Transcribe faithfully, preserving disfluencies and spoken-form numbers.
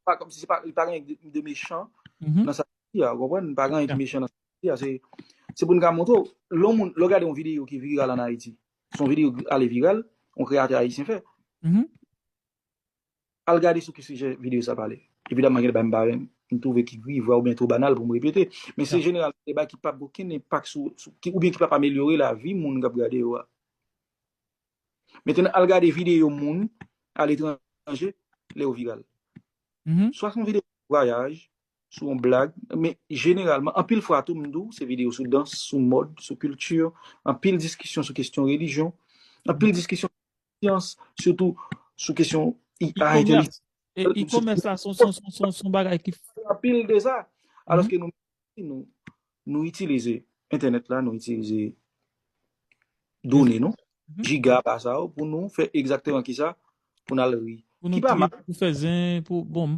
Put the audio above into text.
pa kòmsi se pa, li pa gen de, de mechan nan sa ki a, ou konprann? Pa gen ki mechan nan sa ki a. Se, se pou n ka montre w. Lè yon moun, lè w gade yon videyo ki viral an Ayiti, se yon videyo ki ale viral, yon kreyatè ayisyen fè. Al gade sou ki sijè videyo sa pale. Evidamman, gen de bagay m pa renmen, m twouve ki grivwa oubyen twò banal pou m repete. Men se jeneralman de bagay ki p ap gen okenn enpak sou, sou ki, oubyen ki p ap amelyore lavi moun k ap gade yo a. Mentnan, al gade videyo moun aletranje lè yo viral. Swa se yon videyo vwayaj, sou yon blag, men jeneralman, anpil fwa tou, m di w, se videyo sou dans, sou mòd, sou kilti, anpil diskisyon sou kesyon relijyon, anpil diskisyon syans, sitou sou kesyon I A, entèlijans. E e-commerce la, se yon bagay ki. Anpil de sa. Alòske nou, nou, nou itilize entènèt la, nou itilize done nou, jiga pa sa yo, pou nou fè egzakteman ki sa, pou n al ri. Ki pa mal. Pou fè zen, pou, bon,